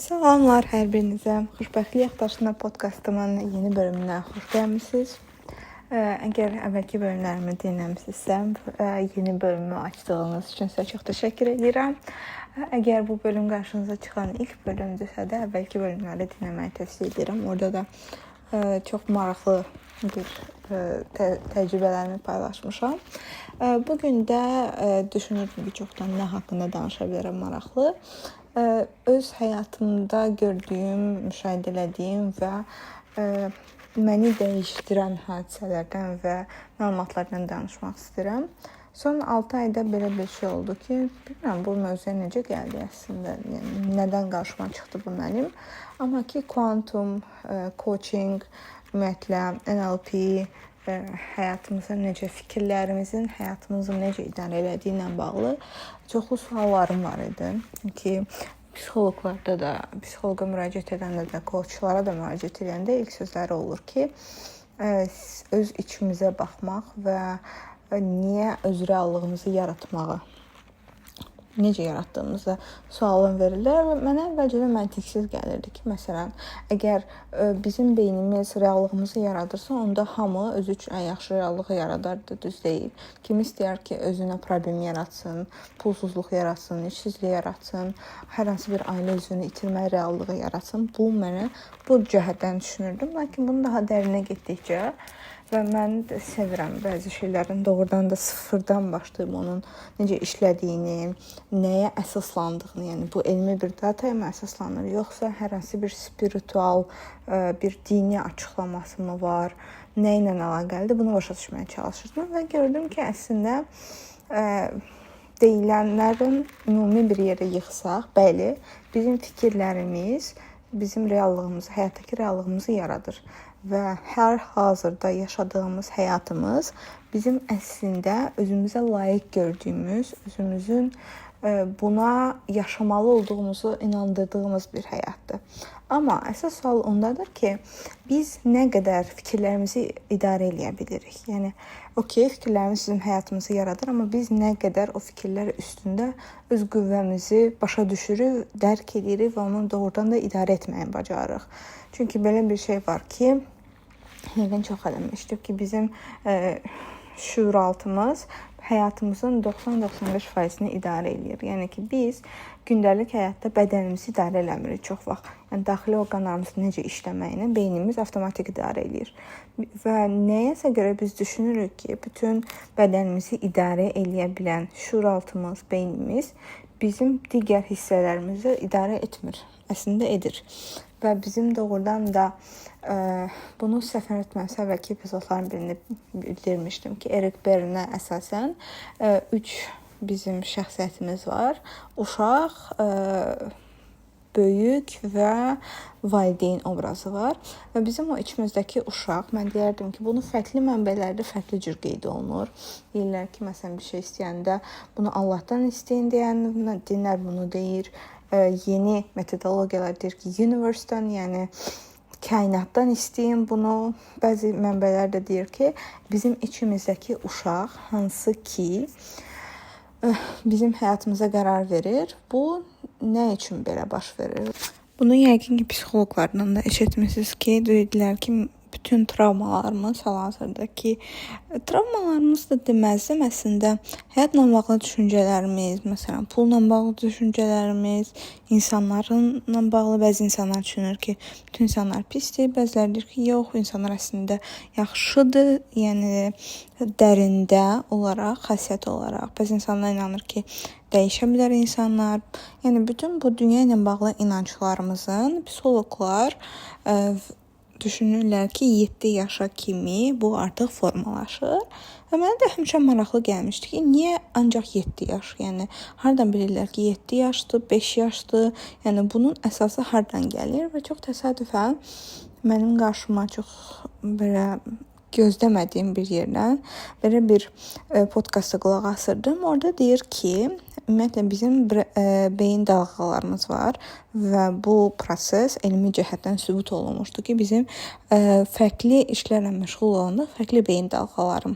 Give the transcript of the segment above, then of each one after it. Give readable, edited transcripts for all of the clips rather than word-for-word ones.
Salamlar hər birinizə. Xoşbəxtlik Axtarışında podkastımın yeni bölümünə xoş gəlmisiniz. Əgər əvvəlki bölümlərimi dinləmisinizsə, yeni bölümü açdığınız üçün sizə çox təşəkkür edirəm. Əgər bu bölüm qarşınıza çıxan ilk bölümdürsə də, əvvəlki bölümləri dinləməyi tövsiyə edirəm. Orada da çox maraqlı bir təcrübələrimi paylaşmışam. Bu gün də düşünürdüm ki, çoxdan nə haqqında danışa bilərəm maraqlı. Öz həyatımda gördüyüm, müşahidə elədiyim və məni dəyişdirən hadisələrdən və məlumatlardan danışmaq istəyirəm. Son 6 ayda belə bir şey oldu ki, bilmirəm bu mövzuya necə gəldi əslində, yəni nədən qarşıma çıxdı bu mənim. Amma ki kuantum, coaching, ümumiyyətlə NLP, həyatımıza necə fikirlərimizin həyatımızı necə idarə elədiyi ilə bağlı çoxlu suallarım var idi ki, psixoloqlarda da, psixoloqa müraciət edəndə də, coachlara da müraciət edəndə ilk sözləri olur ki, öz içimizə baxmaq və niyə öz reallığımızı yaratmağı, necə yaratdığımıza sualını verirlər və mənə əvvəlcədən məntiqsiz gəlirdi ki, məsələn, əgər bizim beynimiz reallığımızı yaradırsa, onda hamı özü üçün ən yaxşı reallığı yaradardı, düz deyil. Kim istəyər ki, özünə problem yaratsın, pulsuzluq yaratsın, işsizlik yaratsın, hər hansı bir ailə üzvünü itirmək reallığı yaratsın. Bu mənə bu cəhətdən düşünürdüm. Lakin bunu daha dərinə getdikcə və mən də sevirəm bəzi şeylərin doğrudan da sıfırdan başlayıb onun necə işlədiyini, nəyə əsaslandığını, yəni bu elmi bir dataya mı əsaslanır, yoxsa hər hansı bir spiritual, bir dini açıqlaması mı var, nə ilə əlaqəlidir, bunu başa düşməyə çalışırdım və gördüm ki, əslində deyilənlərin ümumi bir yerə yığsaq, bəli, bizim fikirlərimiz bizim reallığımızı, həyatdakı reallığımızı yaradır və hər hazırda yaşadığımız həyatımız bizim əslində özümüzə layiq gördüyümüz, özümüzün buna yaşamalı olduğumuzu inandırdığımız bir həyatdır. Amma əsas sual ondadır ki, biz nə qədər fikirlərimizi idarə eləyə bilirik? Yəni, okey, fikirlərimiz bizim həyatımızı yaradır, amma biz nə qədər o fikirlər üstündə öz qüvvəmizi başa düşürük, dərk edirik və onu doğrudan da idarə etməyi bacarırıq. Çünki belə bir şey var ki, yəqin çox adam eşidib ki, bizim şüuraltımız həyatımızın 90-95%-ni idarə eləyir. Yəni ki, biz gündəlik həyatda bədənimizi idarə eləmirik çox vaxt. Yəni daxili orqanlarımızın necə işləməyini beynimiz avtomatik idarə eləyir. Və nəyəsə görə biz düşünürük ki, bütün bədənimizi idarə eləyə bilən şüuraltımız, beynimiz bizim digər hissələrimizi idarə etmir. Əslində edir. Və bizim doğrudan da bunu səhv etməmsə əvvəlki epizodların birində bildirmişdim ki, Erik Bernə əsasən 3 bizim şəxsiyyətimiz var. Uşaq, böyük və valideyn obrazı var. Və bizim o içimizdəki uşaq, mən deyərdim ki, bunu fərqli mənbələrdə fərqli cür qeyd olunur. Deyirlər ki, məsələn, bir şey istəyəndə bunu Allahdan istəyin deyən dinlər bunu deyir. Yeni metodologiyalar deyir ki, universe-dan, yəni kainatdan istəyin bunu. Bəzi mənbələr də deyir ki, bizim içimizdəki uşaq hansı ki bizim həyatımıza qərar verir, bu nə üçün belə baş verir? Bunu yəqin ki, psixoloqlardan da eşitmisiniz ki, deyirlər ki, bütün travmalarımız hal-hazırdakı travmalarımız da deməzdim, əslində həyatla bağlı düşüncələrimiz, məsələn, pulla bağlı düşüncələrimiz, insanlarla bağlı bəzi insanlar düşünür ki, bütün insanlar pisdir, bəziləri deyir ki, yox, insanlar əslində yaxşıdır, yəni dərində olaraq, xasiyyət olaraq. Bəzi insanlar inanır ki, dəyişə bilər insanlar. Yəni bütün bu dünya ilə bağlı inanclarımızın psixoloqlar düşünürlər ki, 7 yaşa kimi bu artıq formalaşır. Və mənə də həmişə maraqlı gəlmişdi ki, niyə ancaq 7 yaş? Yəni hardan bilirlər ki, 7 yaşdır, 5 yaşdır? Yəni bunun əsası hardan gəlir? Və çox təsadüfən mənim qarşıma çox belə gözləmədiyim bir yerdən belə bir podkasta qulaq asırdım. Orada deyir ki, ümumiyyətlə bizim beyin dalğalarımız var və bu proses elmi cəhətdən sübut olunmuşdur ki, bizim fərqli işlərlə məşğul olanda fərqli beyin dalğalarım,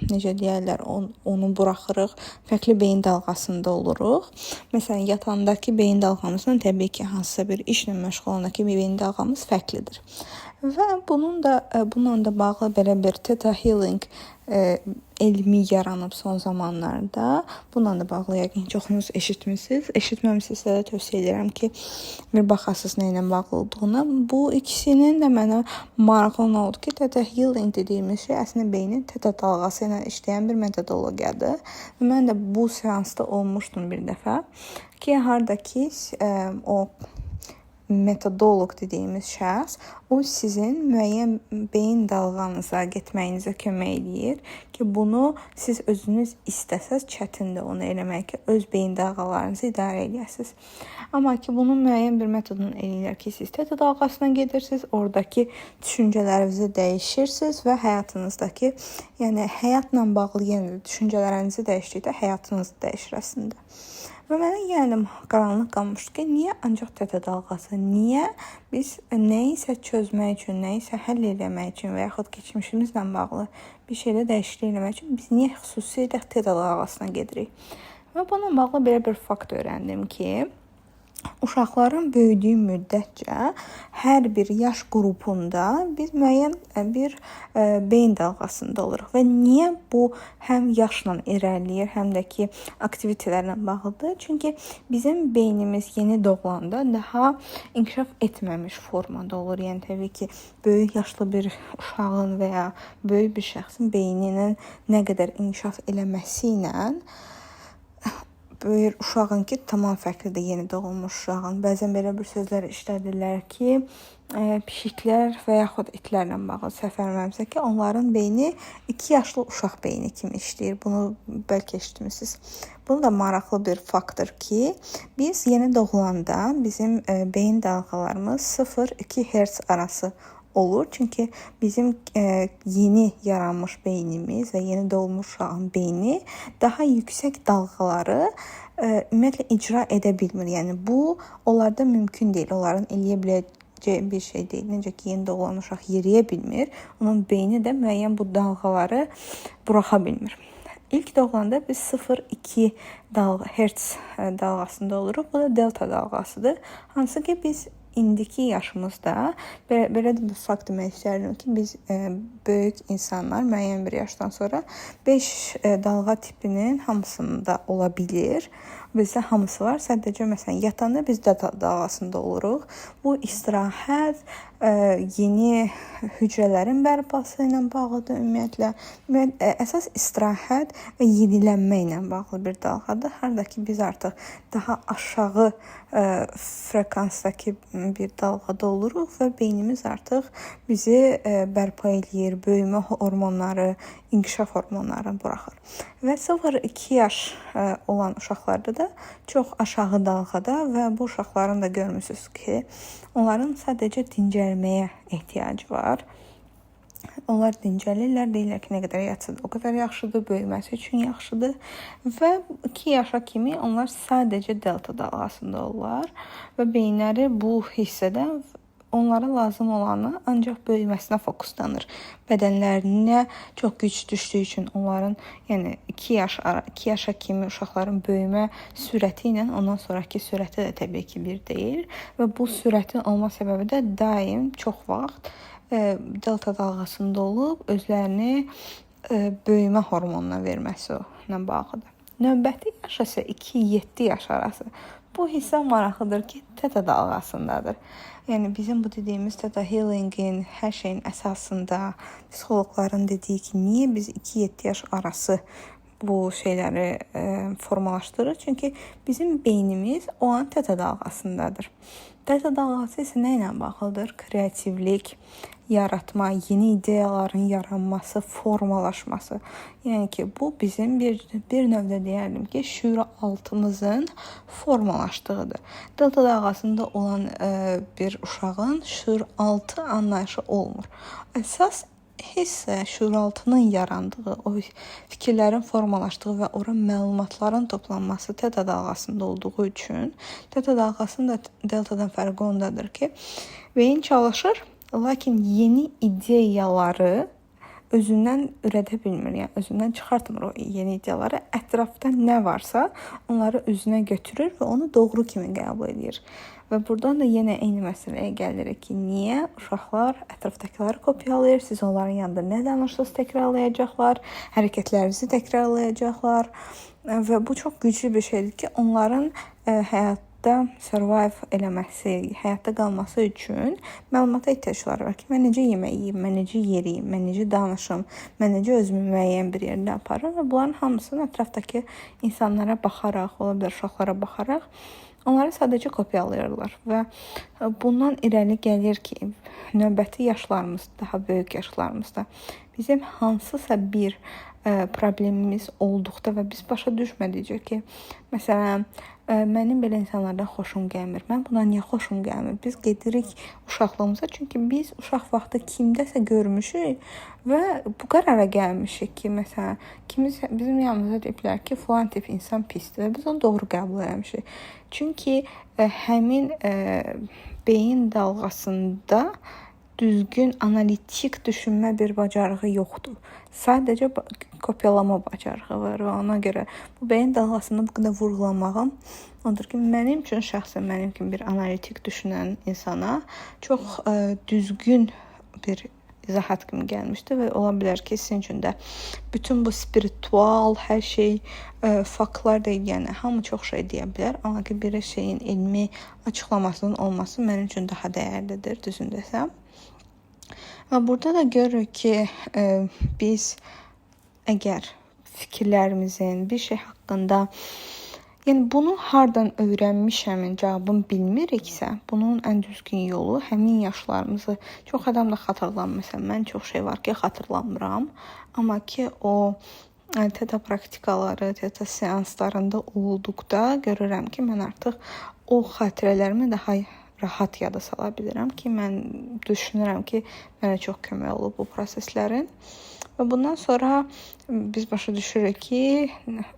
necə deyərlər, onu buraxırıq, fərqli beyin dalğasında oluruq. Məsələn, yatandakı beyin dalğamızla təbii ki, hansısa bir işlə məşğul olandakı beyin dalğamız fərqlidir. Və bununla da bağlı belə bir Theta Healing elmi yaranıb son zamanlarda. Bununla da bağlı yəqin çoxunuz eşitmisiniz. Eşitməmisinizsə də tövsiyə edirəm ki, bir baxasınız nə ilə bağlı olduğuna. Bu ikisinin də mənə maraqlı olan oldu ki, Theta Healing dediyimiz şey əslində beynin teta dalğası ilə işləyən bir metodologiyadır. Və mən də bu seansda olmuşdum bir dəfə ki, harda ki o metodoloq dediyimiz şəxs, o sizin müəyyən beyin dalğanıza getməyinizə kömək eləyir ki, bunu siz özünüz istəsəz çətindir onu eləmək ki, öz beyin dalğalarınızı idarə eləyəsiniz. Amma ki, bunun müəyyən bir metodunu eləyirlər ki, siz teta dalğasına gedirsiniz, oradakı düşüncələrinizi dəyişirsiniz və həyatınızdakı, yəni həyatla bağlı yenə də düşüncələrinizi dəyişdikdə həyatınız dəyişir əslində. Və mənə yenə qaranlıq qalmışdı ki, niyə ancaq teta dalğası, niyə biz nəyisə çözmək üçün, nəyisə həll eləmək üçün və yaxud keçmişimizlə bağlı bir şeydə dəyişiklik eləmək üçün biz niyə xüsusilə teta dalğasına gedirik? Və bununla bağlı belə bir fakt öyrəndim ki, uşaqların böyüdüyü müddətcə hər bir yaş qrupunda biz müəyyən bir beyin dalğasında oluruq. Və niyə bu həm yaşla irəliləyir, həm də ki aktivitelərlə bağlıdır? Çünki bizim beynimiz yeni doğulanda daha inkişaf etməmiş formada olur. Yəni təbii ki, böyük yaşlı bir uşağın və ya böyük bir şəxsin beyninin nə qədər inkişaf eləməsi ilə böyük uşağın ki, tamam fərqlidir yeni doğulmuş uşağın. Bəzən belə bir sözlər işlədirlər ki, pişiklər və yaxud itlərlə bağlı səhv eləmirəmsə ki, onların beyni 2 yaşlı uşaq beyni kimi işləyir. Bunu bəlkə eşitmisiniz. Bunu da maraqlı bir faktdır ki, biz yeni doğulanda bizim beyin dalğalarımız 0-2 Hz arası olur. Çünki bizim yeni yaranmış beynimiz və yeni doğulmuş uşağın beyni daha yüksək dalğaları ümumiyyətlə icra edə bilmir. Yəni bu onlarda mümkün deyil. Onların eləyə biləcəyi bir şey deyil. Necə ki, yeni doğulan uşaq yeriyə bilmir, onun beyni də müəyyən bu dalğaları buraxa bilmir. İlk doğulanda biz 0-2 Hz dalğasında oluruq. Bu da delta dalğasıdır. Hansı ki, biz indiki yaşımızda belə də bir fakt demək istərdim ki, biz böyük insanlar müəyyən bir yaşdan sonra 5 dalğa tipinin hamısında ola bilir. Bizdə hamısı var. Sadəcə məsələn yatanda biz delta dalğasında oluruq. Bu istirahət, yeni hücrələrin bərpası ilə bağlıdır ümumiyyətlə. Əsas istirahət və yenilənmə ilə bağlı bir dalğadır. Harda ki biz artıq daha aşağı frekansdakı bir dalğada oluruq və beynimiz artıq bizi bərpa eləyir, böyümə hormonları, inkişaf hormonlarını buraxır. Və 0-2 yaş olan uşaqlarda da çox aşağı dalğada və bu uşaqların da görmüsünüz ki, onların sadəcə dincəlməyə ehtiyacı var. Onlar dincəlirlər, deyirlər ki, nə qədər yatsa da o qədər yaxşıdır, böyüməsi üçün yaxşıdır və 2 yaşa kimi onlar sadəcə delta dalğasında olurlar və beyinləri bu hissədə onlara lazım olanı ancaq böyüməsinə fokuslanır. Bədənlərinə çox güc düşdüyü üçün onların, yəni 2 yaşa kimi uşaqların böyümə sürəti ilə ondan sonrakı sürəti də təbii ki bir deyil və bu sürətin olma səbəbi də daim çox vaxt delta dalğasında olub özlərini böyümə hormonuna verməsi ilə bağlıdır. Növbəti yaş isə 2-7 yaş arası. Bu hissə maraqlıdır ki, teta dalğasındadır. Yəni bizim bu dediyimiz Theta Healing'in hər şeyin əsasında psixoloqların dediyi ki, niyə biz 2-7 yaş arası bu şeyləri formalaşdırır? Çünki bizim beynimiz o an teta dalğasındadır. Teta dalğası isə nə ilə bağlıdır? Kreativlik, yaratma, yeni ideyaların yaranması, formalaşması. Yəni ki, bu bizim bir növdə deyərdim ki, şüur altımızın formalaşdığıdır. Delta dalğasında olan bir uşağın şüur altı anlayışı olmur. Əsas hissə, şüuraltının yarandığı, o fikirlərin formalaşdığı və ora məlumatların toplanması teta dalğasında olduğu üçün, teta dalğasının da deltadan fərqi ondadır ki, beyin çalışır, lakin yeni ideyaları özündən ürədə bilmir, yəni özündən çıxartmır o yeni ideyaları. Ətrafda nə varsa, onları özünə götürür və onu doğru kimi qəbul edir. Və buradan da yenə eyni məsələyə gəlirik ki, niyə uşaqlar ətrafdakıları kopyalayır, siz onların yanında nə danışırsınız təkrarlayacaqlar, hərəkətlərinizi təkrarlayacaqlar və bu çox güclü bir şeydir ki, onların həyatda survive eləməsi, həyatda qalması üçün məlumata ehtiyacları var ki, mən necə yemək yeyim, mən necə yeriyim, mən necə danışım, mən necə özümü müəyyən bir yerdə aparım və bunların hamısını ətrafdakı insanlara baxaraq, ola bilər uşaqlara baxaraq onları sadəcə kopyalayırlar və bundan irəli gəlir ki, növbəti yaşlarımız, daha böyük yaşlarımızda bizim hansısa bir problemimiz olduqda və biz başa düşmədikcə ki, məsələn, mənim belə insanlardan xoşum gəlmir. Mən buna niyə xoşum gəlmir? Biz gedirik uşaqlığımıza, çünki biz uşaq vaxtı kimdəsə görmüşük və bu qərara gəlmişik ki, məsələn, kimisə bizim yanımıza deyiblər ki, filan tip insan pisdir və biz onu doğru qəbul eləmişik. Çünki həmin beyin dalğasında düzgün analitik düşünmə bir bacarığı yoxdur. Sadəcə kopyalama bacarığı var və ona görə bu beyin dalğasını bu qədər vurğulamağım odur ki, mənim üçün şəxsən mənim kimi bir analitik düşünən insana çox düzgün bir izahat kimi gəlmişdi və ola bilər ki, sizin üçün də bütün bu spiritual hər şey, faktlar deyil, yəni hamı çox şey deyə bilər, amma ki, bir şeyin elmi açıqlamasının olması mənim üçün daha dəyərlidir, düzünü desəm. Və burada da görürük ki, biz əgər fikirlərimizin bir şey haqqında, yəni bunu hardan öyrənmişəmin cavabını bilmiriksə, bunun ən düzgün yolu həmin yaşlarımızı, çox adam da xatırlamır. Məsələn, mən çox şey var ki, xatırlamıram, amma ki o teta praktikaları, teta seanslarında olduqda görürəm ki, mən artıq o xatirələrimi daha rahat yada sala bilirəm ki, mən düşünürəm ki, mənə çox kömək olub bu proseslərin. Və bundan sonra biz başa düşürük ki,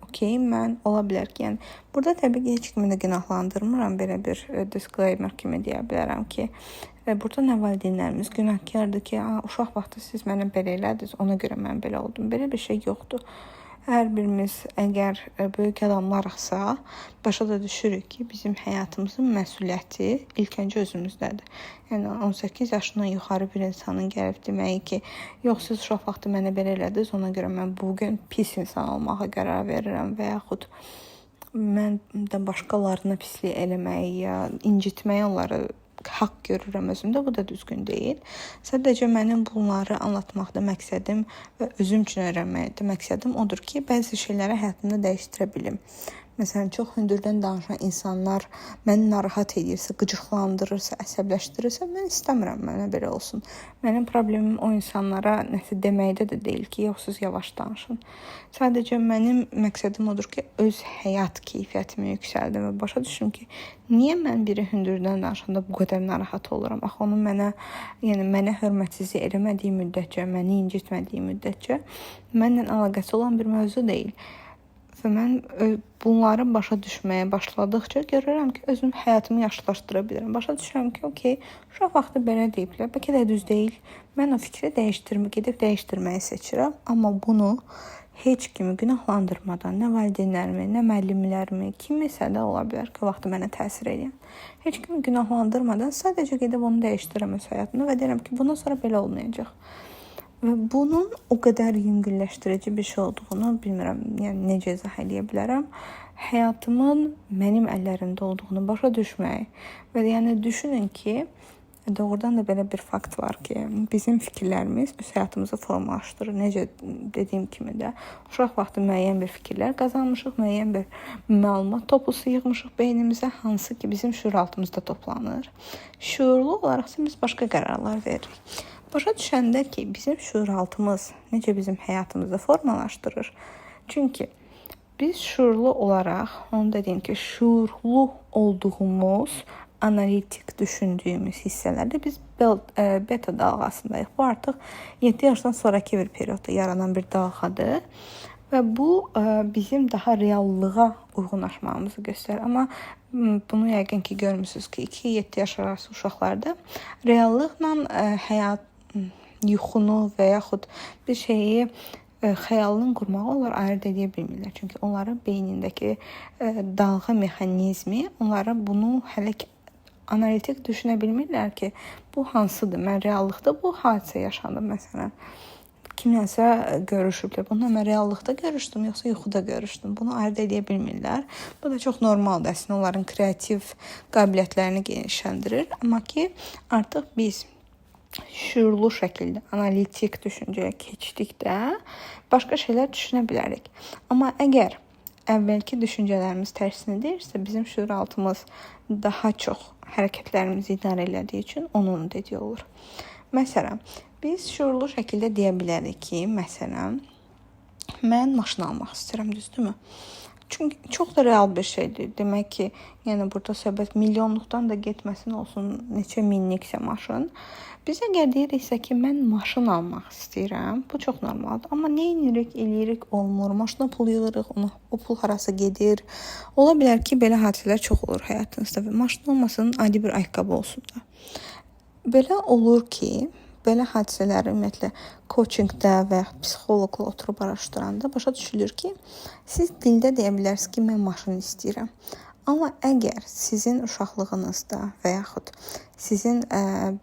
okey, mən ola bilər ki, yəni burada təbii ki, heç kimi də günahlandırmıram, belə bir disclaimer kimi deyə bilərəm ki, burada nə valideynlərimiz günahkardır ki, uşaq vaxtı siz mənə belə elədiniz, ona görə mən belə oldum. Belə bir şey yoxdur. Hər birimiz əgər böyük adamlarıqsa, başa da düşürük ki, bizim həyatımızın məsuliyyəti ilk öncə özümüzdədir. Yəni 18 yaşından yuxarı bir insanın gəlib deməyi ki, yox, siz uşaq vaxtı mənə belə elədiniz, ona görə mən bugün pis insan olmağa qərar verirəm və yaxud mən də başqalarına pislik eləməyi ya incitməyi onları haqq görürəm özümdə, bu da düzgün deyil. Sadəcə mənim bunları anlatmaqda məqsədim və özüm üçün öyrənməkdə məqsədim odur ki, bəzi şeyləri həyatımda dəyişdirə bilim. Məsələn, çox hündürdən danışan insanlar məni narahat edirsə, qıcıqlandırırsa, əsəbləşdirirsə, mən istəmirəm mənə belə olsun. Mənim problemim o insanlara nəsə deməkdə də deyil ki, yox, siz yavaş danışın. Sadəcə mənim məqsədim odur ki, öz həyat keyfiyyətimi yüksəldim və başa düşüm ki, niyə mən biri hündürdən danışanda bu qədər narahat oluram? Axı onun mənə, yəni mənə hörmətsizlik eləmədiyi müddətcə, məni incitmədiyi müddətcə mənimlə əlaqəsi olan bir mövzu deyil. Və mən bunları başa düşməyə başladıqca görürəm ki, özüm həyatımı yaxşılaşdıra bilirəm. Başa düşürəm ki, okey, uşaq vaxtı belə deyiblər, bəlkə də düz deyil. Mən o fikri gedib dəyişdirməyi seçirəm, amma bunu heç kimi günahlandırmadan, nə valideynlərimi, nə müəllimlərimi, kimisə də ola bilər ki, o vaxtı mənə təsir eləyən. Heç kimi günahlandırmadan sadəcə gedib onu dəyişdirəm öz həyatımda və deyirəm ki, bundan sonra belə olmayacaq. Və bunun o qədər yüngülləşdirici bir şey olduğunu bilmirəm, yəni necə izah eləyə bilərəm. Həyatımın mənim əllərimdə olduğunu başa düşmək və yəni düşünün ki, doğrudan da belə bir fakt var ki, bizim fikirlərimiz öz həyatımızı formalaşdırır. Necə dediyim kimi də, uşaq vaxtı müəyyən bir fikirlər qazanmışıq, müəyyən bir məlumat toplusu yığmışıq beynimizə, hansı ki bizim şüuraltımızda toplanır. Şüurlu olaraq biz başqa qərarlar veririk. Başa düşəndə ki, bizim şüuraltımız necə bizim həyatımızı formalaşdırır. Çünki biz şüurlu olaraq, onu da deyim ki, şüurlu olduğumuz analitik düşündüyümüz hissələrdə biz beta dalğasındayıq. Bu artıq 7 yaşdan sonrakı bir periodda yaranan bir dalğadır. Və bu bizim daha reallığa uyğunlaşmamızı göstərir. Amma bunu yəqin ki görmüsünüz ki, 2-7 yaş arası uşaqlarda reallıqla həyat yuxunu və yaxud bir şeyi xəyalının qurmağı onlar ayırd edə bilmirlər. Çünki onların beynindəki dalğa mexanizmi onlara bunu hələ ki analitik düşünə bilmirlər ki, bu hansıdır? Mən reallıqda bu hadisə yaşandı məsələn. Kimlənsə görüşüblər. Bunu mən reallıqda görüşdüm, yoxsa yuxuda görüşdüm? Bunu ayırd edə bilmirlər. Bu da çox normaldır. Əslində onların kreativ qabiliyyətlərini genişləndirir. Amma ki, artıq biz şüurlu şəkildə analitik düşüncəyə keçdikdə başqa şeylər düşünə bilərik. Amma əgər əvvəlki düşüncələrimiz tərsinə deyirsə, bizim şüuraltımız daha çox hərəkətlərimizi idarə elədiyi üçün onun dediyi olur. Məsələn, biz şüurlu şəkildə deyə bilərik ki, məsələn, mən maşın almaq istəyirəm, düzdürmü? Çünki çox da real bir şeydir. Demək ki, yəni burada söhbət milyonluqdan da getməsin, olsun neçə minliksə maşın. Biz əgər deyiriksə ki, mən maşın almaq istəyirəm, bu çox normaldır. Amma nə edirik, eləyirik, olmur. Maşına pul yığırıq, ona o pul harasa gedir. Ola bilər ki, belə hadisələr çox olur həyatınızda və maşın olmasın, adi bir ayaqqabı olsun da. Belə olur ki, belə hadisələri ümumiyyətlə coachingdə və yaxud psixoloqla oturub araşdıranda başa düşülür ki, siz dildə deyə bilərsiniz ki, mən maşın istəyirəm. Amma əgər sizin uşaqlığınızda və yaxud sizin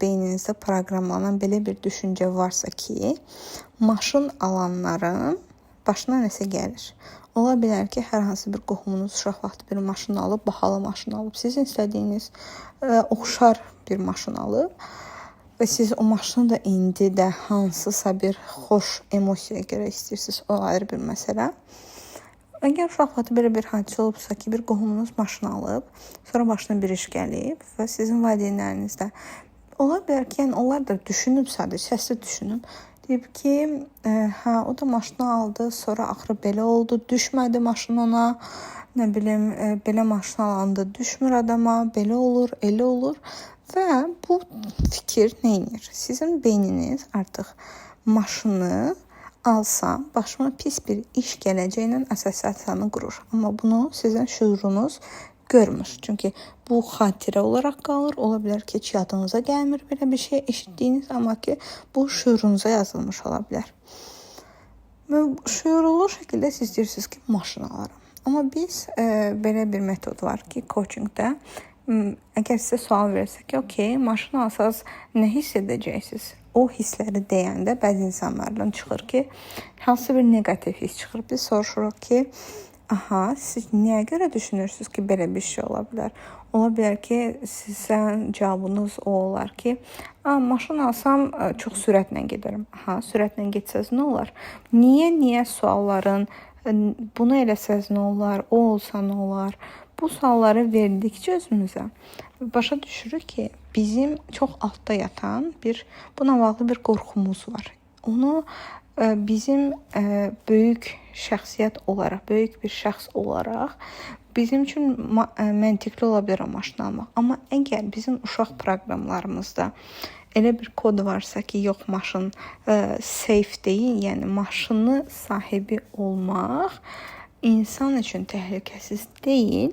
beyninizdə proqramlanan belə bir düşüncə varsa ki, maşın alanların başına nəsə gəlir. Ola bilər ki, hər hansı bir qohumunuz uşaq vaxtı bir maşın alıb, bahalı maşın alıb, sizin istədiyiniz oxşar bir maşın alıb və siz o maşını da indi də hansısa bir xoş emosiyaya görə istəyirsiniz, o ayrı bir məsələ. Əgər uşaq vaxtı belə bir hadisə olubsa ki, bir qohumunuz maşın alıb, sonra başına bir iş gəlib və sizin valideynləriniz də ola bilər ki, yəni onlar da düşünüb, sadəcə səsli düşünüb, deyib ki, hə, o da maşını aldı, sonra axırı belə oldu, düşmədi maşın ona, nə bilim, belə maşın alanda düşmür adama, belə olur, elə olur və bu fikir nə edir? Sizin beyniniz artıq maşını alsam, başıma pis bir iş gələcəyinə assosiasiyanı qurur. Amma bunu sizin şüurunuz görmür. Çünki bu xatirə olaraq qalır. Ola bilər ki, heç yadınıza gəlmir belə bir şey eşitdiyiniz, amma ki, bu şüurunuza yazılmış ola bilər. Və şüurlu şəkildə siz deyirsiniz ki, maşın alaram. Amma biz belə bir metod var ki, coachingdə əgər sizə sual versək ki, okey, maşın alsanız nə hiss edəcəksiniz? O hissləri deyəndə bəzi insanlardan çıxır ki, hansı bir neqativ hiss çıxır. Biz soruşuruq ki, aha, siz nəyə görə düşünürsünüz ki, belə bir şey ola bilər? Ola bilər ki, sizin cavabınız o olar ki, maşın alsam çox sürətlə gedərəm. Aha, sürətlə getsəz nə olar? Niyə sualların, bunu eləsəz nə olar, o olsa nə olar? Bu sualları verdikcə özümüzə başa düşürük ki, bizim çox altda yatan bir buna bağlı bir qorxumuz var. Onu bizim böyük şəxsiyyət olaraq, böyük bir şəxs olaraq bizim üçün məntiqli ola bilər o maşını almaq. Amma əgər bizim uşaq proqramlarımızda elə bir kod varsa ki, yox, maşın safe deyil, yəni maşını sahibi olmaq insan üçün təhlükəsiz deyil,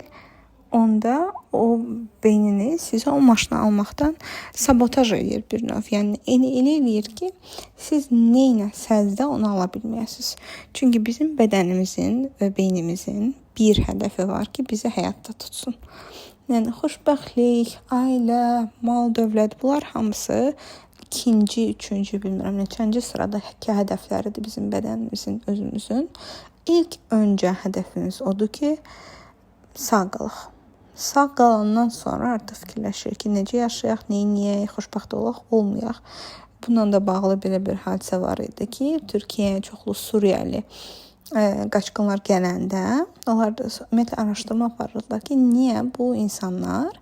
onda o beyniniz sizi o maşını almaqdan sabotaj eləyir bir növ. Yəni elə eləyir ki, siz nə eləsəz də onu ala bilməyəsiniz. Çünki bizim bədənimizin və beynimizin bir hədəfi var ki, bizi həyatda tutsun. Yəni xoşbəxtlik, ailə, mal, dövlət, bunlar hamısı ikinci, üçüncü, bilmirəm neçənci sıradakı hədəfləridir bizim bədənimizin, özümüzün. İlk öncə hədəfimiz odur ki, sağ qalaq. Sağ qalandan sonra artıq fikirləşirik ki, necə yaşayaq, nə edək, xoşbəxt olaq, olmayaq. Bununla da bağlı belə bir hadisə var idi ki, Türkiyəyə çoxlu Suriyəli qaçqınlar gələndə onlar da ümumiyyətlə araşdırma aparırdılar ki, niyə bu insanlar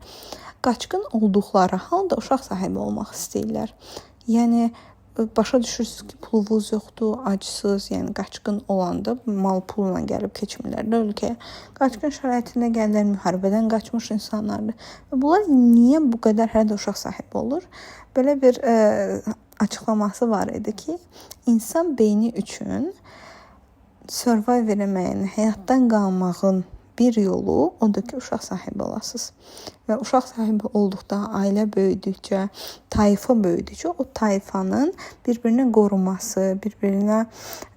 qaçqın olduqları halda uşaq sahibi olmaq istəyirlər. Yəni Başa düşürsüz ki, pulunuz yoxdur, acsız, yəni qaçqın olanda mal pulla gəlib keçmirlər də ölkəyə. Qaçqın şəraitində gəlirlər, müharibədən qaçmış insanlardır. Və bunlar niyə bu qədər hələ də uşaq sahibi olur? Belə bir açıqlaması var idi ki, insan beyni üçün survive eləməyin, həyatdan qalmağın bir yolu odur ki, uşaq sahibi olasınız. Və uşaq sahibi olduqda, ailə böyüdükcə, tayfa böyüdükcə o tayfanın bir-birini qoruması, bir-birinə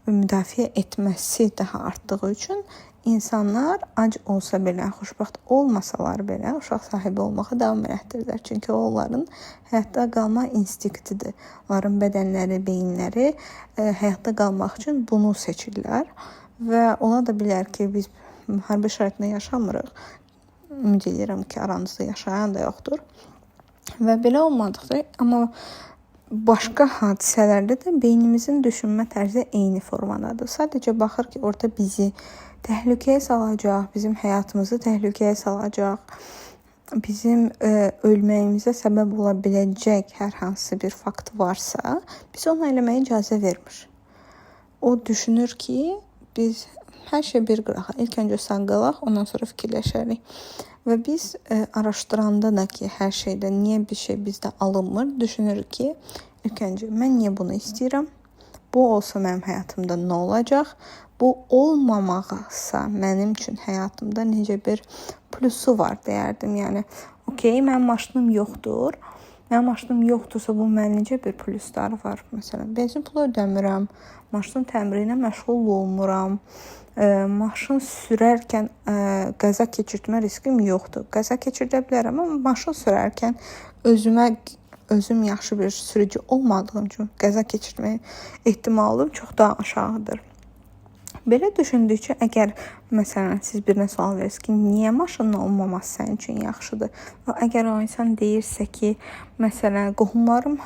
müdafiə etməsi daha artdığı üçün insanlar ac olsa belə, xoşbəxt olmasalar belə uşaq sahibi olmağa davam elətdirirlər. Çünki o onların həyatda qalma instinktidir. Onların bədənləri, beyinləri həyatda qalmaq üçün bunu seçirlər və ola da bilər ki, biz müharibə şəraitində yaşamırıq. Ümid edirəm ki, aranızda yaşayan da yoxdur. Və belə olmadıqda, amma başqa hadisələrdə də beynimizin düşünmə tərzi eyni formadadır. Sadəcə baxır ki, orada bizi təhlükəyə salacaq, bizim həyatımızı təhlükəyə salacaq, bizim ölməyimizə səbəb ola biləcək hər hansı bir fakt varsa, biz ona eləməyə icazə vermir. O düşünür ki, biz hər şey bir qırağa. İlk öncə sağ qalaq, ondan sonra fikirləşərik. Və biz araşdıranda da ki, hər şeydə niyə bir şey bizdə alınmır, düşünürük ki, ilk öncə mən niyə bunu istəyirəm? Bu olsa mənim həyatımda nə olacaq? Bu olmamaqsa mənim üçün həyatımda necə bir plusu var deyərdim. Yəni, okey, mənim maşınım yoxdur. Mənim maşınım yoxdursa, bu mənim necə bir plusları var? Məsələn, benzin pulu ödəmirəm, maşının təmiri ilə məşğul olmuram. Maşın sürərkən qəza keçirtmə riskim yoxdur. Qəza keçirdə bilərəm, amma maşın sürərkən özüm yaxşı bir sürücü olmadığım üçün qəza keçirtmə ehtimalım çox daha aşağıdır. Belə düşündükcə, əgər məsələn siz birinə sual verirsiniz ki, niyə maşının olmaması sənin üçün yaxşıdır? Və əgər o insan deyirsə ki, məsələn, qohumlarım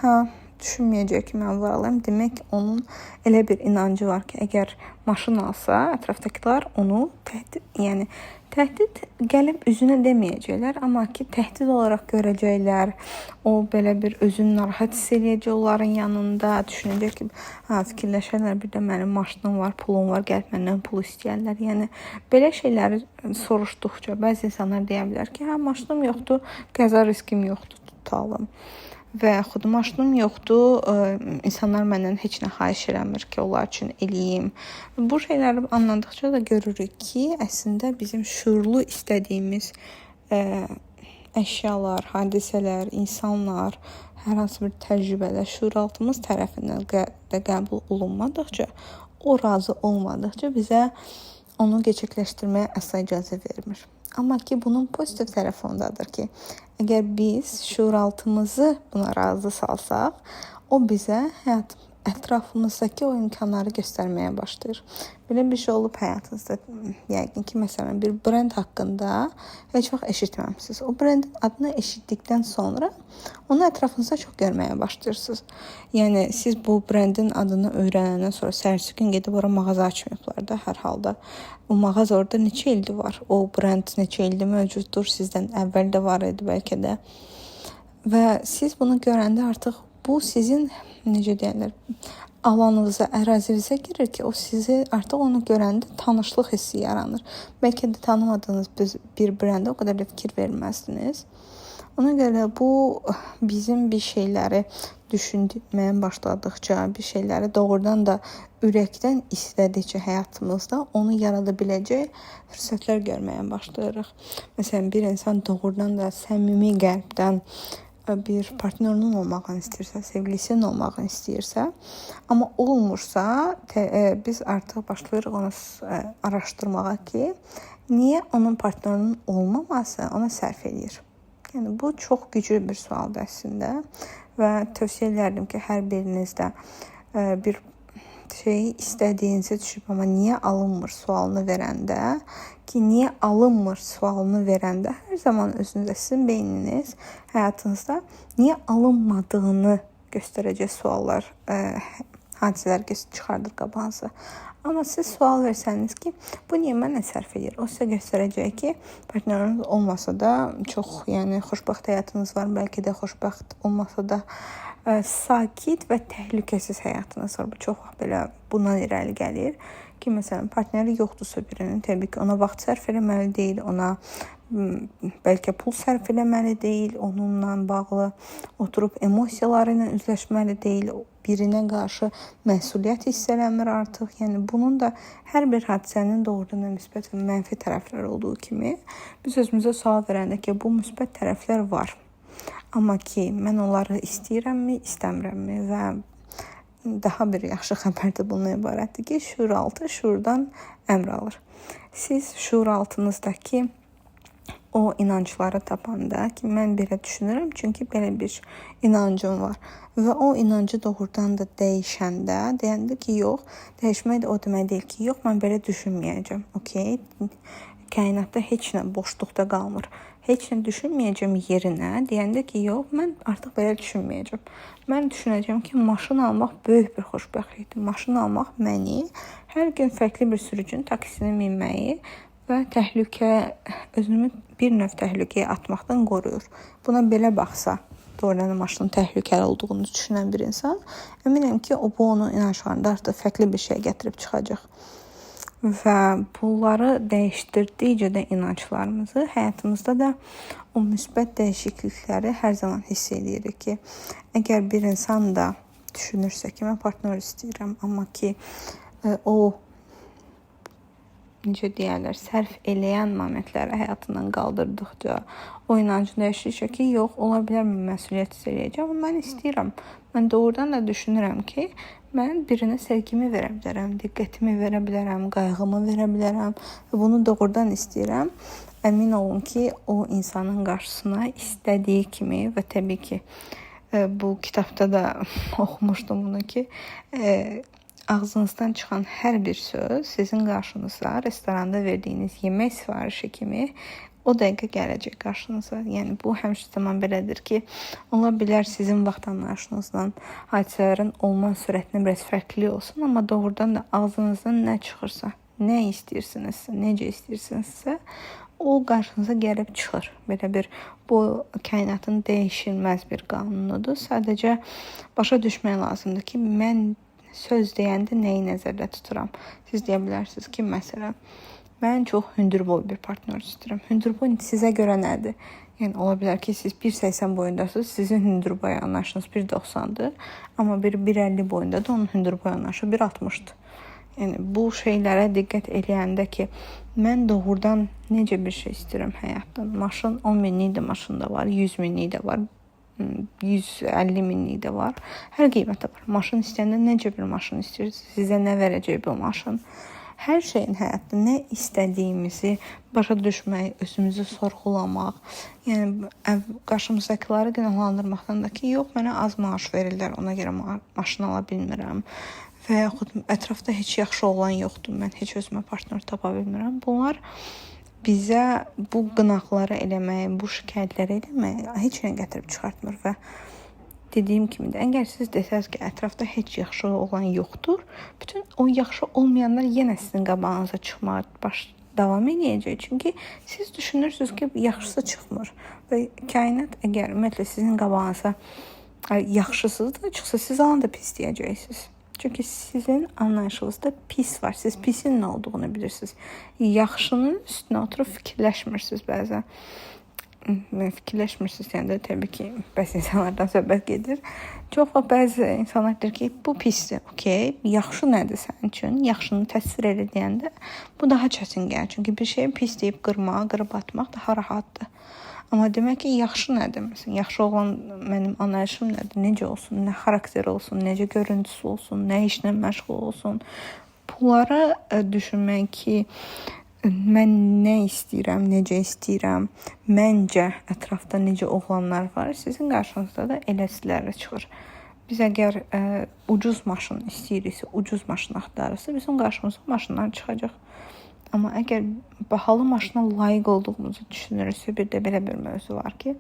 düşünməyəcək ki, mən varlıyam, demək onun elə bir inancı var ki, əgər maşın alsa, ətrafdakılar onu təhdid gəlib üzünə deməyəcəklər, amma ki, təhdid olaraq görəcəklər. O belə bir özünü narahat hiss eləyəcək onların yanında, düşünəcək ki, fikirləşərlər, bir də mənim maşınım var, pulum var, gəlib məndən pul istəyərlər. Yəni belə şeyləri soruşduqca bəzi insanlar deyə bilər ki, maşınım yoxdur, qəza riskim yoxdur, tutalım. Və yaxud maşınım yoxdur, insanlar məndən heç nə xahiş eləmir ki, onlar üçün eləyim. Bu şeyləri anladıqca da görürük ki, əslində bizim şüurlu istədiyimiz əşyalar, hadisələr, insanlar, hər hansı bir təcrübələr şüuraltımız tərəfindən də qəbul olunmadıqca, o razı olmadıqca bizə onu gerçəkləşdirməyə əsla icazə vermir. Amma ki, bunun pozitiv tərəfi ondadır ki, əgər biz şüuraltımızı buna razı salsaq, o bizə həyat ətrafımızdakı o imkanları göstərməyə başlayır. Belə bir şey olub həyatınızda. Yəqin ki, məsələn, bir brend haqqında heç vaxt eşitməmisiniz. O brendin adını eşitdikdən sonra onu ətrafınızda çox görməyə başlayırsınız. Yəni, siz bu brendin adını öyrənəndən sonra səhərsi gün gedib ora mağaza açmayıblar da hər halda. O mağaza orada neçə ildir var? O brend neçə ildir mövcuddur? Sizdən əvvəl də var idi bəlkə də. Və siz bunu görəndə artıq bu sizin, necə deyərlər, alanınıza, ərazinizə girir ki, o sizi artıq onu görəndə tanışlıq hissi yaranır. Bəlkə də tanımadığınız bir brendə o qədər də fikir verməzdiniz. Ona görə bu bizim bir şeyləri düşünməyə başladıqca, bir şeyləri doğrudan da ürəkdən istədikcə həyatımızda onu yarada biləcək fürsətlər görməyə başlayırıq. Məsələn, bir insan doğrudan da səmimi qəlbdən bir partnyorunun olmağını istəyirsə, sevgilisinin olmağını istəyirsə, amma olmursa, biz artıq başlayırıq onu araşdırmağa ki, niyə onun partnyorunun olmaması ona sərf eləyir. Yəni, bu çox güclü bir sualdır əslində və tövsiyə edərdim ki, hər birinizdə bir şeyi istədiyinizi düşüb, amma niyə alınmır sualını verəndə, ki, niyə alınmır sualını verəndə hər zaman özünüzə, sizin beyniniz həyatınızda niyə alınmadığını göstərəcək suallar hadisələr çıxardır qabağınıza. Amma siz sual versəniz ki, bu niyə mənə sərf edir? O sizə göstərəcək ki, partnyorunuz olmasa da çox, yəni xoşbəxt həyatınız var, bəlkə də xoşbəxt olmasa da sakit və təhlükəsiz həyatınız var. Bu çox vaxt belə bundan irəli gəlir ki, məsələn, partneri yoxdursa birinin, təbii ki, ona vaxt sərf eləməli deyil, ona bəlkə pul sərf eləməli deyil, onunla bağlı oturub emosiyaları ilə üzləşməli deyil, birinə qarşı məsuliyyət hiss eləmir artıq. Yəni bunun da hər bir hadisənin doğrudan da müsbət və mənfi tərəfləri olduğu kimi biz özümüzə sual verəndə ki, bu müsbət tərəflər var. Amma ki, mən onları istəyirəmmi, istəmirəmmi və daha bir yaxşı xəbər də bundan ibarətdir ki, şuuraltı şuurdan əmr alır. Siz şuuraltınızdakı o inancları tapanda ki, mən belə düşünürəm, çünki belə bir inancım var və o inancı doğrudan da dəyişəndə, deyəndə ki, yox, dəyişmək də o demək deyil ki, yox, mən belə düşünməyəcəm. Okay? Kainatda heç nə boşluqda qalmır. Heç nə düşünməyəcəm yerinə deyəndə ki, yox, mən artıq belə düşünməyəcəm. Mən düşünəcəm ki, maşın almaq böyük bir xoşbəxtlikdir. Maşın almaq məni hər gün fərqli bir sürücünün taksinə minməyi və təhlükə, özümü bir növ təhlükəyə atmaqdan qoruyur. Buna belə baxsa, doğrudan da maşının təhlükəli olduğunu düşünən bir insan, əminəm ki, o bu onun inançlarında artıq fərqli bir şey gətirib çıxacaq. Və bunları dəyişdirdikcə də inanclarımızı, həyatımızda da o müsbət dəyişiklikləri hər zaman hiss edirik ki, əgər bir insan da düşünürsə ki, mən partnyor istəyirəm, amma ki, o necə deyərlər, sərf eləyən momentləri həyatından qaldırdıqca, o inancı dəyişdikcə ki, yox, ola bilər mən məsuliyyət hiss eləyəcəm, amma mən istəyirəm. Mən doğrudan da düşünürəm ki, mən birinə sevgimi verə bilərəm, diqqətimi verə bilərəm, qayğımı verə bilərəm və bunu doğrudan istəyirəm. Əmin olun ki, o insanın qarşısına istədiyi kimi və təbii ki, bu kitabda da oxumuşdum bunu ki, ağzınızdan çıxan hər bir söz sizin qarşınıza restoranda verdiyiniz yemək sifarişi kimi o dəqiqə gələcək qarşınıza. Yəni bu həmişə zaman belədir ki, ola bilər sizin vaxt anlayışınızla hadisələrin olma sürətinə biraz fərqli olsun, amma doğrudan da ağzınızdan nə çıxırsa, nə istəyirsinizsə, necə istəyirsinizsə, o qarşınıza gəlib çıxır. Belə bir bu kainatın dəyişilməz bir qanunudur. Sadəcə başa düşmək lazımdır ki, mən söz deyəndə nəyi nəzərdə tuturam? Siz deyə bilərsiniz ki, məsələn, mən çox hündürboy bir partnyor istəyirəm. Hündürboy sizə görə nədir? Yəni ola bilər ki, siz 1.80 boyundasınız, sizin hündürboy anlayışınız 1.90-dır, amma bir 1.50 boyundadır, onun hündürboy anlayışı 1.60-dır. Yəni bu şeylərə diqqət eləyəndə ki, mən doğrudan necə bir şey istəyirəm həyatdan? Maşın 10 minlik də maşın da var, 100 minlik də var, 150 minlik də var. Hər qiymətə var. Maşın istəyəndə necə bir maşın istəyirsiniz? Sizə nə verəcək bu maşın? Hər şeyin həyatda nə istədiyimizi başa düşmək, özümüzü sorğulamaq, yəni qarşımızdakıları günahlandırmaqdan da ki, yox, mənə az maaş verirlər, ona görə maşın ala bilmirəm və yaxud ətrafda heç yaxşı oğlan yoxdur, mən heç özümə partnyor tapa bilmirəm. Bunlar bizə bu qınaqları eləməyi, bu şikayətləri eləməyi heç nə gətirib çıxartmır və dediyim kimi də, əgər siz desəz ki, ətrafda heç yaxşı oğlan yoxdur, bütün o yaxşı olmayanlar yenə sizin qabağınıza çıxmağa davam eləyəcək. Çünki siz düşünürsünüz ki, yaxşısı çıxmır və kainat əgər ümumiyyətlə sizin qabağınıza yaxşısız da çıxsa, siz onu da pis deyəcəksiniz. Çünki sizin anlayışınızda pis var. Siz pisin nə olduğunu bilirsiniz. Yaxşının üstünə oturub fikirləşmirsiniz bəzən. Fikirləşmirsiniz deyəndə təbii ki, bəzi insanlardan söhbət gedir. Çox vaxt bəzi insanlar deyir ki, bu pisdir, okey, yaxşı nədir sənin üçün? Yaxşını təsvir elə deyəndə bu daha çətin gəlir. Çünki bir şeyi pis deyib qırmaq, qırıb atmaq daha rahatdır. Amma demək ki, yaxşı nədir? Məsələn, yaxşı olan mənim anlayışım nədir? Necə olsun, nə xarakteri olsun, necə görüntüsü olsun, nə işlə məşğul olsun. Bunları düşünmək ki, mən nə istəyirəm, necə istəyirəm, məncə ətrafda necə oğlanlar var, sizin qarşınızda da eləsiləri çıxır. Biz əgər ucuz maşın istəyiriksə, ucuz maşın axtarırsa, bizim qarşımıza maşınlar çıxacaq. Amma əgər bahalı maşına layiq olduğumuzu düşünürüksə, bir də belə bir mövzu var ki,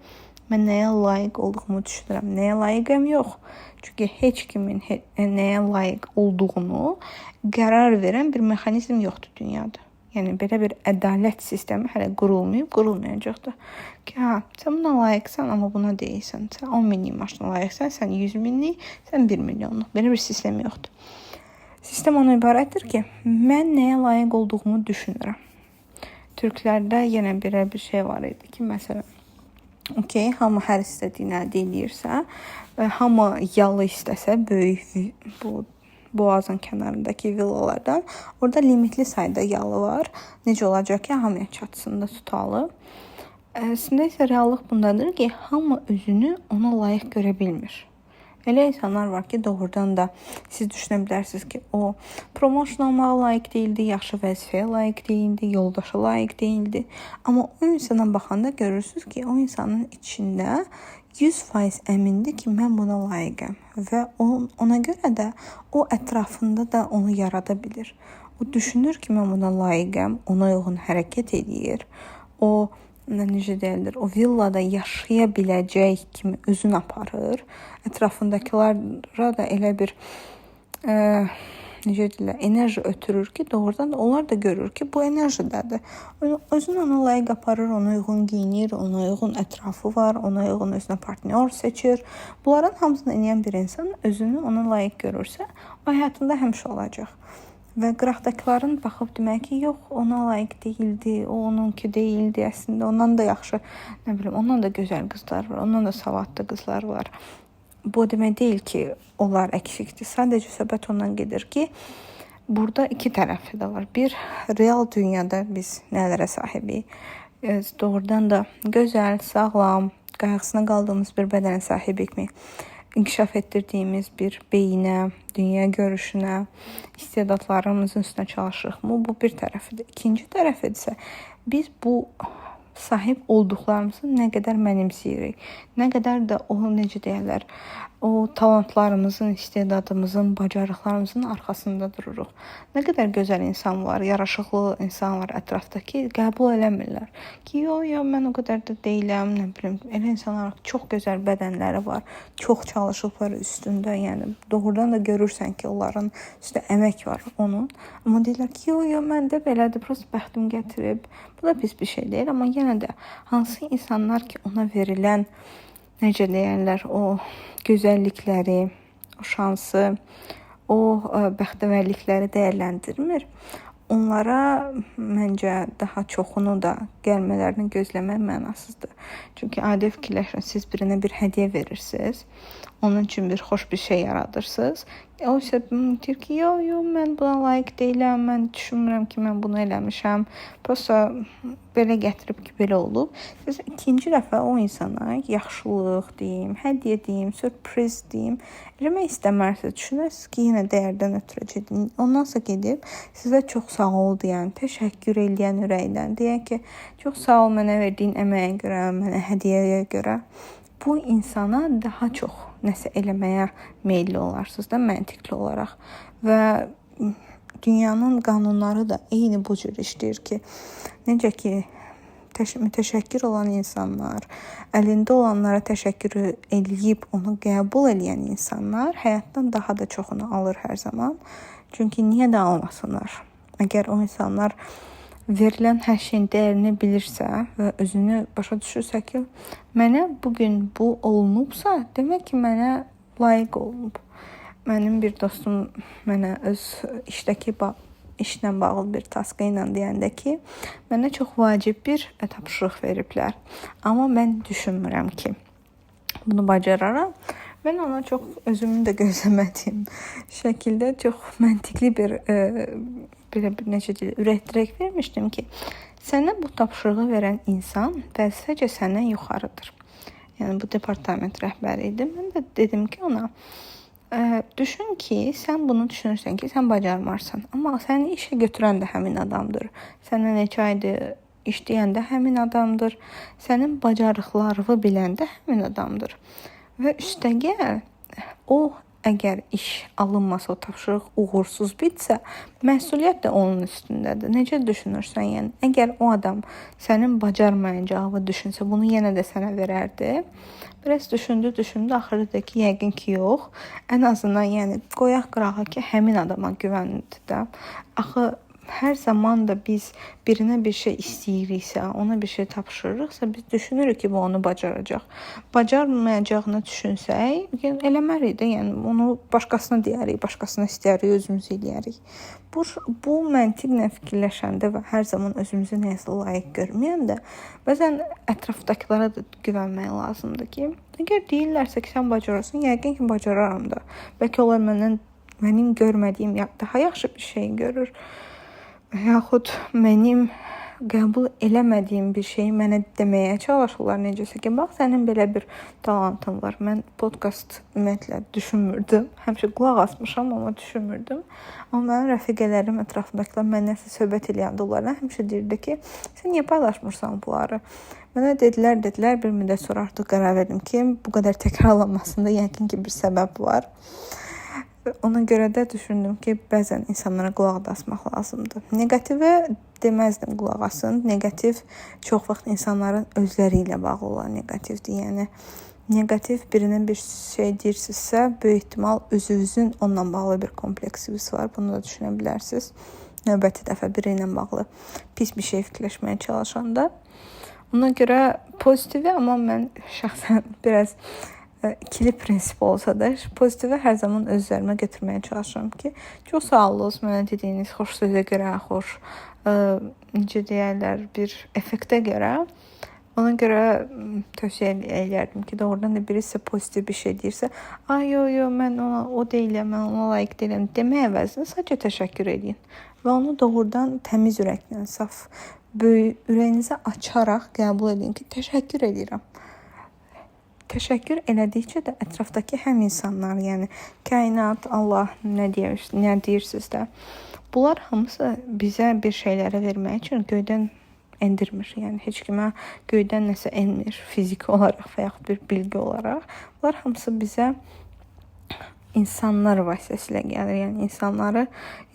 mən nəyə layiq olduğumu düşünürəm, nəyə layiqəm yox. Çünki heç kimin nəyə layiq olduğunu qərar verən bir mexanizm yoxdur dünyada. Yəni belə bir ədalət sistemi hələ qurulmayıb, qurulmayacaq da. Ki, hə, sən buna layiqsən, amma buna deyilsən. Sən 10 minlik maşına layiqsən, sən 100 minlik, sən 1 milyonluq. Belə bir sistem yoxdur. Sistem ona ibarətdir ki, mən nəyə layiq olduğumu düşünürəm. Türklərdə yenə belə bir şey var idi ki, məsələn, okey, hamı hər istədiyini əldə eləyirsə, hamı yalı istəsə, böyük bu boğazın kənarındakı villalardan, orada limitli sayda yalı var. Necə olacaq ki, hamıya çatsın da tutalı. Əslində isə reallıq bundadır ki, hamı özünü ona layiq görə bilmir. Elə insanlar var ki, doğrudan da siz düşünə bilərsiniz ki, o promotion almağa layiq deyildi, yaxşı vəzifəyə layiq deyildi, yoldaşa layiq deyildi. Amma o insana baxanda görürsünüz ki, o insanın içində 100% əmindir ki, mən buna layiqəm və ona görə də o ətrafında da onu yarada bilir. O düşünür ki, mən buna layiqəm, ona uyğun hərəkət eləyir. O, necə deyilir, o villada yaşaya biləcək kimi özünü aparır. Ətrafındakılara da elə bir necə deyirlər, enerji ötürür ki, doğrudan da onlar da görür ki, bu enerjidədir. Özünü ona layiq aparır, ona uyğun geyinir, ona uyğun ətrafı var, ona uyğun özünə partnyor seçir. Bunların hamısını eləyən bir insan özünü ona layiq görürsə, o həyatında həmişə olacaq. Və qıraqdakıların baxıb demək ki, yox, ona layiq deyildi, o onunki deyildi, əslində ondan da yaxşı, nə bilim, ondan da gözəl qızlar var, ondan da savadlı qızlar var. Bu demək deyil ki, onlar əksikdir. Sadəcə söhbət ondan gedir ki, burada iki tərəfi də var. Bir, real dünyada biz nələrə sahibik? Doğrudan da gözəl, sağlam, qayğısına qaldığımız bir bədənə sahibikmi? İnkişaf etdirdiyimiz bir beyinə, dünya görüşünə, istedadlarımızın üstünə çalışırıqmı? Bu bir tərəfidir. İkinci tərəfi isə biz bu sahib olduqlarımızı nə qədər mənimsəyirik, nə qədər də o, necə deyirlər, o talantlarımızın, istedadımızın, bacarıqlarımızın arxasında dururuq. Nə qədər gözəl insan var, yaraşıqlı insan var ətrafda ki, qəbul eləmirlər. Ki, yo, yo, mən o qədər də deyiləm, nə bilim, elə insanlar çox gözəl bədənləri var, çox çalışıblar üstündə, yəni doğrudan da görürsən ki, onların üstə əmək var onun. Amma deyirlər ki, yo, yo, məndə belədir, prosta bəxtim gətirib. Bu da pis bir şey deyil, amma yenə də hansı insanlar ki, ona verilən, necə deyərlər, o gözəllikləri, o şansı, o bəxtəvərlikləri dəyərləndirmir, onlara məncə daha çoxunu da gəlmələrini gözləmək mənasızdır. Çünki adi fikirləşin, siz birinə bir hədiyyə verirsiniz, onun üçün bir xoş bir şey yaradırsınız. O isə deyir ki, yo, yo, mən buna layiq deyiləm, mən düşünmürəm ki, mən bunu eləmişəm. Prosta belə gətirib ki, belə olub. Siz ikinci dəfə o insana yaxşılıq deyim, hədiyyə deyim, sürpriz deyim, eləmək istəmərsiniz. Düşünərsiniz ki, yenə dəyərdən ötürəcək. Ondansa gedib sizə çox sağ ol deyən, təşəkkür eləyən ürəkdən, deyən ki, çox sağ ol mənə verdiyin əməyə görə, mənə hədiyyəyə görə. Bu insana daha çox nəsə eləməyə meyilli olarsınız da məntiqli olaraq. Və dünyanın qanunları da eyni bu cür işləyir ki, necə ki mütəşəkkir olan insanlar, əlində olanlara təşəkkür eləyib onu qəbul eləyən insanlar həyatdan daha da çoxunu alır hər zaman. Çünki niyə də almasınlar? Əgər o insanlar verilən hər şeyin dəyərini bilirsə və özünü başa düşürsə ki, mənə bugün bu olunubsa, demək ki, mənə layiq olunub. Mənim bir dostum mənə öz işdəki işlə bağlı bir taskı ilə deyəndə ki, mənə çox vacib bir tapşırıq veriblər. Amma mən düşünmürəm ki, bunu bacararam. Mən ona çox özümün də gözləmədiyim şəkildə çox məntiqli bir belə bir necə deyilir, ürək dirək vermişdim ki, sənə bu tapşırığı verən insan vəzifəcə səndən yuxarıdır. Yəni bu departament rəhbəri idi. Mən də dedim ki, ona düşün ki, sən bunu düşünürsən ki, sən bacarmarsan. Amma səni işə götürən də həmin adamdır. Səndən neçə aydır işləyən də həmin adamdır. Sənin bacarıqlarını bilən də həmin adamdır. Və üstəgəl o Əgər iş alınmasa, o tapşırıq uğursuz bitsə, məsuliyyət də onun üstündədir. Necə düşünürsən, yəni əgər o adam sənin bacarmayacağını düşünsə, bunu yenə də sənə verərdi? Biraz düşündü, düşündü, axırda dedi ki, yəqin ki, yox. Ən azından yəni qoyaq qırağa ki, həmin adama güvəndi də. Axı hər zaman da biz birinə bir şey istəyiriksə, ona bir şey tapşırırıqsa, biz düşünürük ki, bu onu bacaracaq. Bacarmayacağını düşünsək, yəni eləmərik də, yəni onu başqasına deyərik, başqasına istəyirik, özümüz eləyərik. Bu məntiqlə fikirləşəndə və hər zaman özümüzü nəyəsə layiq görməyəndə, bəzən ətrafdakılara da güvənmək lazımdır ki, əgər deyirlərsə ki, sən bacarırsan, yəqin ki, bacararam da. Bəlkə onlar məndən mənim görmədiyim daha yaxşı bir şey görür. Yaxud mənim qəbul eləmədiyim bir şeyi mənə deməyə çalışırlar necəsə ki, bax sənin belə bir talantın var. Mən podkast ümumiyyətlə düşünmürdüm. Həmişə qulaq asmışam, amma düşünmürdüm. Amma mənim rəfiqələrim, ətrafımdakılar mənlə nəsə söhbət eləyəndə onlarla həmişə deyirdi ki, sən niyə paylaşmırsan bunları? Mənə dedilər, dedilər, bir müddət sonra artıq qərar verdim ki, bu qədər təkrarlanmasında yəqin ki, bir səbəb var. Ona görə də düşündüm ki, bəzən insanlara qulaq da asmaq lazımdır. Neqativə deməzdim qulaq asın. Neqativ çox vaxt insanların özləri ilə bağlı olan neqativdir. Yəni neqativ birinə bir şey deyirsinizsə, böyük ehtimal özünüzün onunla bağlı bir kompleksiniz var. Bunu da düşünə bilərsiniz. Növbəti dəfə biri ilə bağlı pis bir şey fikirləşməyə çalışanda. Ona görə pozitivi, amma mən şəxsən biraz ikili prinsip olsa da, pozitivi hər zaman öz üzərimə götürməyə çalışıram ki, çox sağ olunuz mənə dediyiniz xoş sözə görə, xoş necə deyərlər, bir effektə görə. Ona görə tövsiyə eləyərdim ki, doğrudan da biri sizə pozitiv bir şey deyirsə, ay yo yo mən ona o deyiləm, mən ona layiq deyiləm demək əvəzinə sadəcə təşəkkür eləyin və onu doğrudan təmiz ürəklə, saf, böyük ürəyinizi açaraq qəbul edin ki, təşəkkür eləyirəm. Təşəkkür elədikcə də ətrafdakı həm insanlar, yəni kainat, Allah, nə deyirsiniz də, bunlar hamısı bizə bir şeyləri vermək üçün göydən endirmir. Yəni heç kimə göydən nəsə enmir fiziki olaraq və yaxud bir bilgi olaraq. Bunlar hamısı bizə insanlar vasitəsilə gəlir. Yəni insanları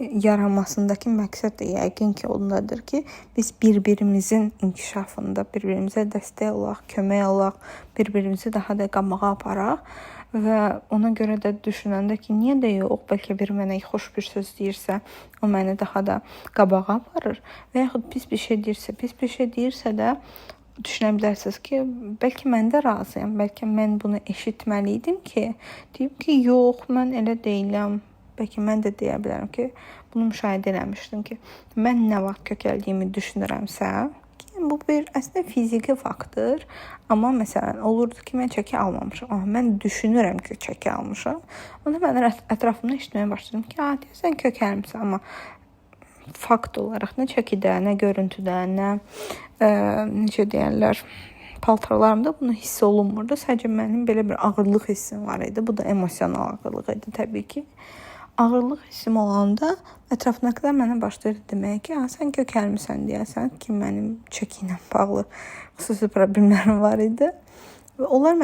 yaranmasındakı məqsəd də yəqin ki, ondadır ki, biz bir-birimizin inkişafında bir-birimizə dəstək olaq, kömək olaq, bir-birimizi daha da qabağa aparaq və ona görə də düşünəndə ki, niyə də yox, bəlkə biri mənə xoş bir söz deyirsə, o məni daha da qabağa aparır və yaxud pis bir şey deyirsə, pis bir şey deyirsə də düşünə bilərsiniz ki, bəlkə mən də razıyam, bəlkə mən bunu eşitməli idim ki, deyim ki, yox, mən elə deyiləm. Bəlkə mən də deyə bilərəm ki, bunu müşahidə eləmişdim ki, mən nə vaxt kökəldiyimi düşünürəmsə, ki, bu bir əslində fiziki faktdır, amma məsələn olurdu ki, mən çəki almamışam. Amma mən düşünürəm ki, çəki almışam. Onda mən ətrafımda eşitməyə başladım ki, deyəsən kökəlmişsən, amma fakt olaraq nə çəkidə, nə görüntüdə, nə necə deyərlər, paltarlarımda bunu hiss olunmurdu. Sadəcə mənim belə bir ağırlıq hissim var idi. Bu da emosional ağırlıq idi təbii ki. Ağırlıq hissim olanda ətrafındakılar mənə başlayırdı deməyə ki, sən kökəlmisən deyəsən ki, mənim çəki ilə bağlı xüsusi problemlərim var idi. Və onlar